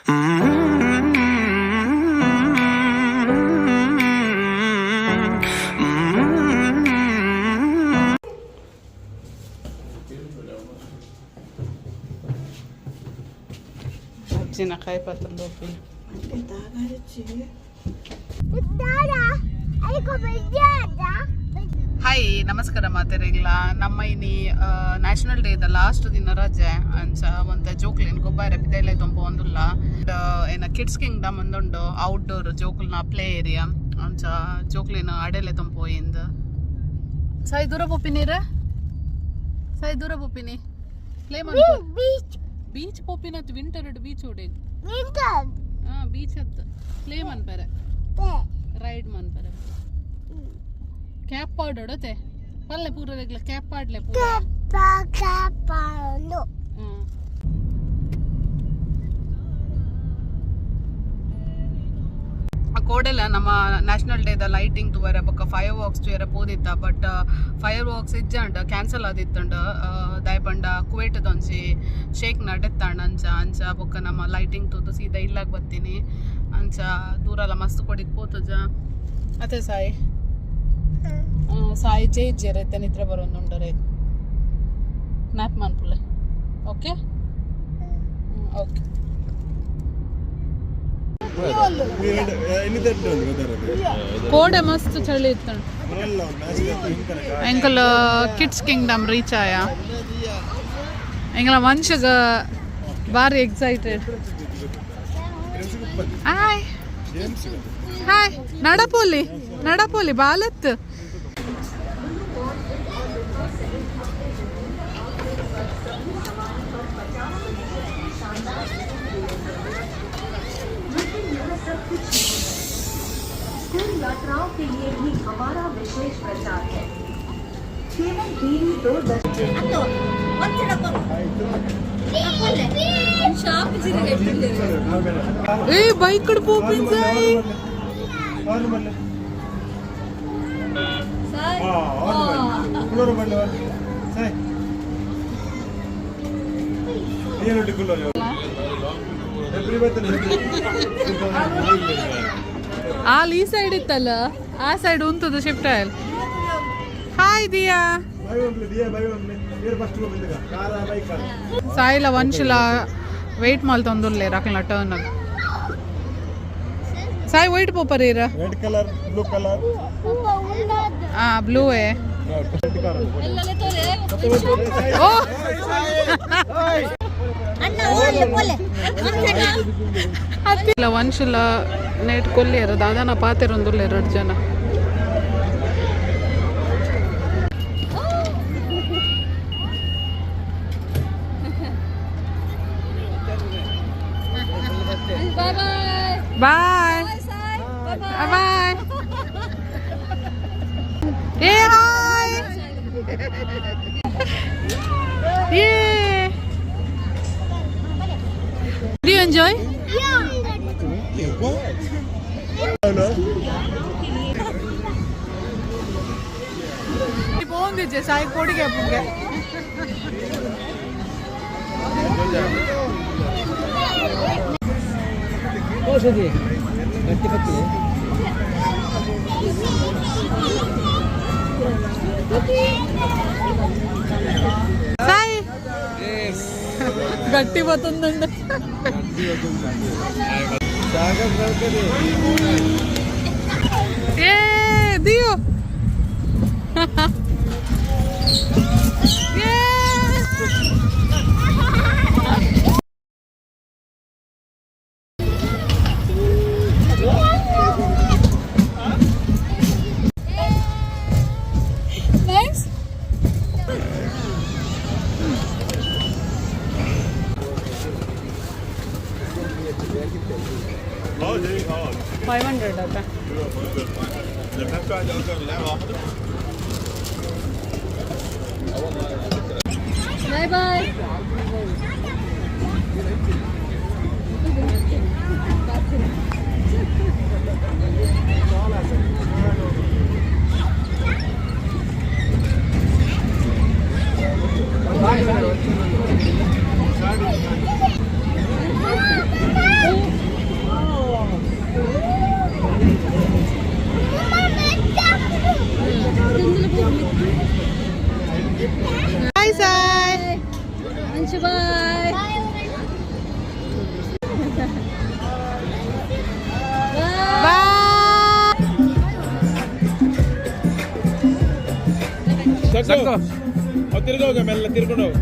ಅಜ್ಜಿನ ಕಾಯಿ ಪತ್ತೊಂದು ಹೋಗಿ. ಹಾಯ್, ನಮಸ್ಕಾರ ಮಾತೆರೆಗ್ಲ. ನಮ್ಮ ಇನಿ ನ್ಯಾಷನಲ್ ಡೇ the last ದಿನ ರಜೆ. ಅಂಚ ಒಂತೆ ಜೋಕ್ಲೆನ್ ಗೊಬ್ಬಾರೆ ಪಿದೈಲೆ ತೊಂಪು ಒಂದುಲ್ಲ. ಏನ ಕಿಡ್ಸ್ ಕಿಂಗ್ಡಮ್ ಒಂದುಂಡು, ಔಟ್ಡೋರ್ ಜೋಕುಲ್ನ ಪ್ಲೇ ಏರಿಯಾ. ಅಂಚ ಜೋಕ್ಲೆನ್ ಅಡೆಲೆ ತೊಂಪು ಇಂದ್. ಸಾಯಿ, ದೂರ ಪೋಪಿನೀರ? ಸಾಯಿ, ದೂರ ಪೋಪಿನಿ ಪ್ಲೇ? ಬೀಚ್. ಬೀಚ್ ಪೋಪಿನತ್. ವಿಂಟರ್ ಬೀಚ್ ಓಡೆ? ವಿಂಟರ್. ಹಾ, ಬೀಚ್ ಅತ್. ಪ್ಲೇ ಮನ್ಪರೆ, ರೈಡ್ ಮನ್ಪರೆ. ಕ್ಯಾಪ್ ಪಾಡೋಡತೆ ಪಲ್ಲೆ ಪೂರ ರೆಗ್ಲ ಕ್ಯಾಪ್ ಪಾಡ್ಲೆ ಪೂರ. ಕಾಪಾಡು. ಆ ಕೋಡೆಲ ನಮ್ಮ ನ್ಯಾಷನಲ್ ಡೇದ ಲೈಟಿಂಗ್ ತೂವರೆ ಬೊಕ್ಕ ಫೈರ್ ವರ್ಕ್ಸ್ ತೂಯರೆ ಪೋದಿತ್ತ. ಬಟ್ ಫೈರ್ ವರ್ಕ್ಸ್ ಇಜ್ಜಂಡ್, ಕ್ಯಾನ್ಸಲ್ ಆದಿತ್ತಂಡ್. ದಾಯೆ ಪಂಡ ಕುವೇಟದೊಂಜಿ ಶೇಕ್ ನಡೆತ್ತಾಂಡ್. ಅಂಚ ಅಂಚ ಬೊಕ್ಕ ನಮ್ಮ ಲೈಟಿಂಗ್ ತೂದು ಸೀದಾ ಇಲ್ಲಾಗ ಬತ್ತೀನಿ. ಅಂಚ ದೂರಲ ಮಸ್ತ್ ಕೊಡಿದ್ ಪೋತುಜ ಅತ್ತೆ ಸಾಯಿ? ಸಾಯಿ ಜೈ ಇಜ್ಜೆರ್ ಇತ್ತೆ, ನಿದ್ರೆ ಬರೋಂದುಂಡರೆ. ನ್ಯಾಪ್ ಮನ್ಪುಲೆ. Okay okay. ಕೋಡೆ ಮಸ್ತ್ ಚಳಿ ಇತ್ತು. ಎಂಕಲ್ ಕಿಡ್ಸ್ ಕಿಂಗ್ಡಮ್ ರೀಚ್ ಆಯ. ಎಂಕಲ ಮನುಷ್ಯಗ ಬಾರಿ ಎಕ್ಸೈಟೆಡ್. ಹಾಯ್ ಹಾಯ್, ನಡಪೋಲಿ ನಡಪೋಲಿ ಬಾಲತ್. स्कूल यात्राओं के लिए भी हमारा विशेष प्रचार है। केवल देरी 2 दशमलव ಏ, ಬೈಕ್ ಪೋಪಿನ್ ಸಾಯಿ. ಅಲ್ಲಿ ಈ ಸೈಡ್ ಇತ್ತಲ್ಲ, ಆ ಸೈಡ್ ಉಂತದು ಶಿಫ್ಟ್ ಆಯಲ್. ಹಾಯ್ ದಿಯಾ. ಸಾಯಿಲ ವಂಶಲ ವೆಯ್ಟ್ ಮಲ್ತೊಂದುಲ್ಲೆ ರಕಲ್ನ ಟರ್ನ್. ಸಾಯಿ, ವೈಟ್ ಪೋಪರ್ ಇರ? Red colour, blue colour. ಆ ಬ್ಲೂ ಏ. ಓ. ಅಣ್ಣ, ಓಲೆ ಪೋಲೆ. ಇಲ್ಲ, ವಂಶಲ ನೇಟ್ ಕೊಲ್ಲಿಯರು ದಾದಾನ ಪಾತೆರೊಂದುಲ್ಲೆ ಎರಡು ಜನ. Bye bye. ಏ ಹಾಯ್. ಏ, Do you enjoy? Yeah. ಪೋಂದಿಜ್ಜೆ ಸಾಯಿ ಕೊಡಿಗೆ ಅಪ್ಪಂಗೆ. ಸಾಯಿ, ಗಟ್ಟಿ ಬತ್ತೊಂದುಂಡು. ಏ ದಿಯೋ. ಏ. Nice. 500 ಆತ. Bye bye. ತಿರ್ಗೋಗ ಮೆಲ್ಲ ತಿರ್ಕೊಂಡು ಹೋಗು.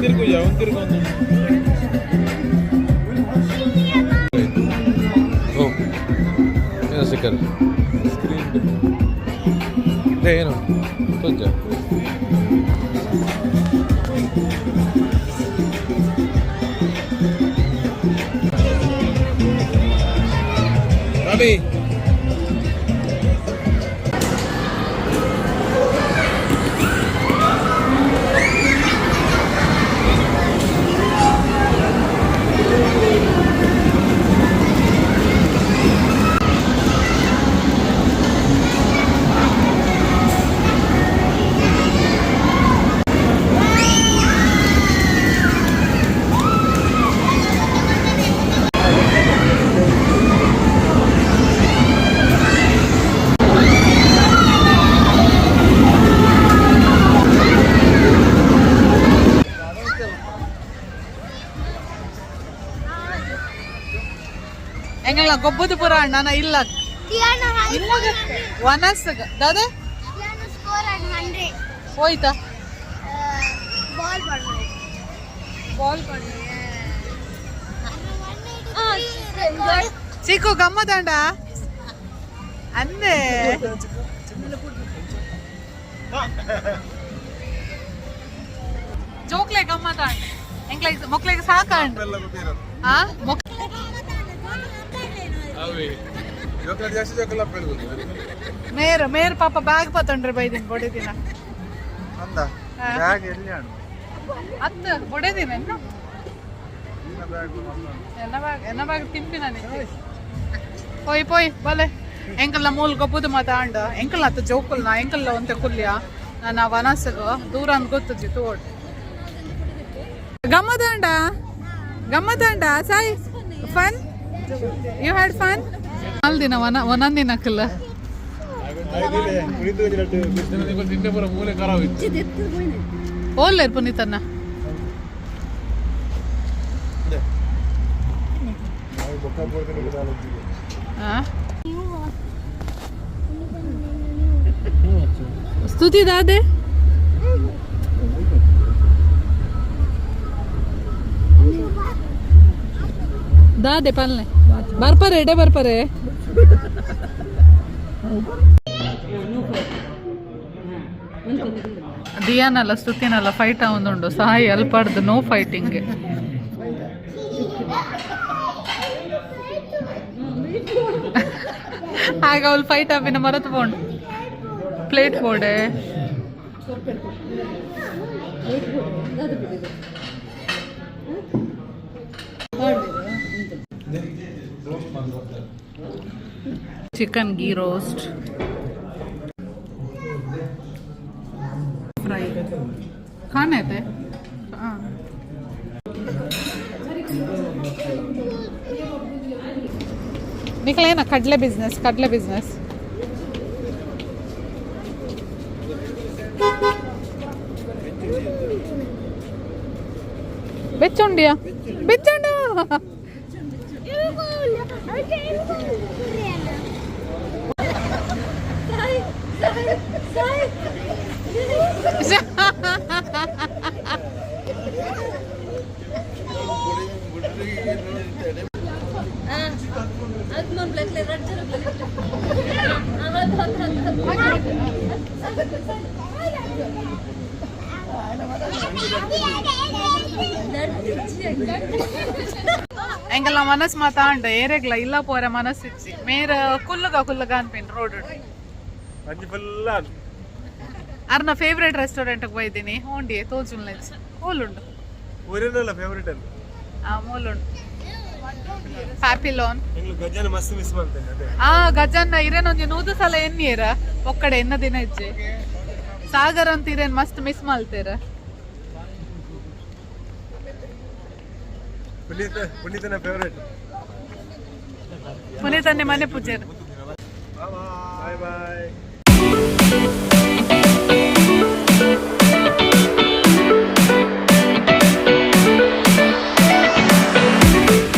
ತಿರ್ಗುಜ ಒಂದು ತಿರ್ಗೊಂದು. ಏನು ಸಿಕ್ಕರ್ ಸ್ಕ್ರೀನ್. ಏನು ತೊಂಜ. ರವಿ. ಎಂಗಲ್ಲ ಗೊಬ್ಬದ ಪುರ ಅಣ್ಣ ಇಲ್ಲ. ದಿಯಾನ. ವನಸ್ ದಾದ. ದಿಯಾನ ಸ್ಕೋರ್ 100. ಹೋಯ್ತಾ? ಬಾಲ್. ಬಾಲ್. ಚಿಕ್ಕು ಗಮ್ಮದಂಡ ಅಂದೆ. ಜೋಕ್ಲೆ ಗಮ್ಮತಾಂಡ್ ಎಂಕ್ಲೆ ಮೊಕ್ಲೆಗೆ ಸಾಕಾಂಡ್. ಆ ಮೊಕ್ ಜಾಸ್ತಿ ಜೋಕಲ್ಲ. ಮೇರ್ ಮೇರ್ ಪಾಪ ಬ್ಯಾಗ್ ಪತ್ತೊಂಡ್ರೆ ಬೈದಿನ ಬೊಡೆದಿನ. ಅಂದ ಬ್ಯಾಗ್ ಎಲ್ಲಿ ಅಣ್ಣ? ಅತ್ತ ಬೊಡೆದಿನ ಎನ್ನ ಬ್ಯಾಗ್, ಎನ್ನ ಬ್ಯಾಗ್ ತಿಂಪಿನ. ಪೋಯ್ ಪೋಯ್ ಬಲೆ. ಎಂಕಲ್ನ ಮೂಲ್ ಗೊಬ್ಬುದು ಮಾತ ಆಂಡ. ಎಂಕಲ್ ಅತ್ತ ಜೋಕುಲ್ನ ಎಂಕಲ್ಲ ಒಂತೆ ಕುಲ್ಯ. ನಾನು ವನಸಗ ದೂರ ಅಂದ್ ಗೊತ್ತುಜಿ ತೋಡ್. ಗಮ್ಮದಾಂಡ, ಗಮ್ಮದಾಂಡ. Sai, fun? You had fun? ನಾಲ್ ದಿನ ವನ ಒಂದೊಂದು ದಿನಕ್ಕಲ್ಲ. ತಿಂಡೆ ಪೂರ ಮೂಲೆ ಖರಾಬ್ ಇತ್ತು. ಓಲ್ಲೇರ್ ಪುನೀತನ್ನ. ಆ? ಸ್ತುತಿ ದಾದೆ. ದಾದೆ ಪಲ್ಲೆ ಬರ್ಪರೆ ಎಡೆ ಬರ್ಪರೆ. ದಿಯಾನಲ್ಲ ಸ್ತುತಿನಲ್ಲ ಫೈಟ್ ಒಂದುಂಡು. ಸಾಯಿ ಅಲ್ಪಾಡ್ದು ನೋ ಫೈಟಿಂಗ್. ಆಗ ಅವಳು ಫೈಟ್ ಆಪಿನ ಮರತು ಪೋಂಡು. ಪ್ಲೇಟ್ ಬೋಡೆ. Chicken ghee roast, fry ಕಾಣೈತೆ. ಹಾಂ, ನಿಖಲೇನ ಕಡಲೆ ಬಿಸ್ನೆಸ್, ಕಡಲೆ ಬಿಸ್ನೆಸ್. ಬೆಚ್ಚುಂಡಿಯಾ ಬೆಚ್ಚುಂಡು. ಎಂಕಲ್ನ ಮನಸ್ ಮಾತಾಂಡ ಏರೆಗ್ಲ ಇಲ್ಲ ಪೋರ ಮನಸ್ಸಿಚ್ಚಿ. ಮೇರ ಕುಲ್ಲುಗ ಕುಲ್ಲುಗ ಅನ್ಪಿನ್ ರೋಡ್. ಅರ್ನ ಫೇವ್ರೇಟ್ ರೆಸ್ಟೋರೆಂಟ್ ಹೋಯ್ತೀನಿ ಹೋಂಡಿ ತೋಜುಲ್ನೆಚ್ ಓಲುಂಡು. ಊರಿನಲ್ಲ ಫೇವರೇಟ್ ಅಲ್ಲಿ. ಆ ಮೂಲುಂಡು ಪ್ಯಾಪಿಲೋನ್. ಎಂಗ್ಲು ಗಜನ ಮಸ್ತ್ ಮಿಸ್ ಮಾಡ್ತೇನೆ ಅದೇ. ಆ ಗಜನ್ನ ಇರೇನೊಂಜಿ 100 ಸಲ ಎನ್ನಿಯರ ಒಕ್ಕಡೆ ಎನ್ನ ದಿನ ಇಜ್ಜೆ. ಸಾಗರ್ ಅಂತ ಇರೇನ್ ಮಸ್ತ್ ಮಿಸ್ ಮಾಡ್ತೇರ. ಪುನೀತ, ಪುನೀತನ ಫೇವರೇಟ್. ಪುನೀತನ್ನೇ ಮನೆ ಪೂಜೆ. Bye boy.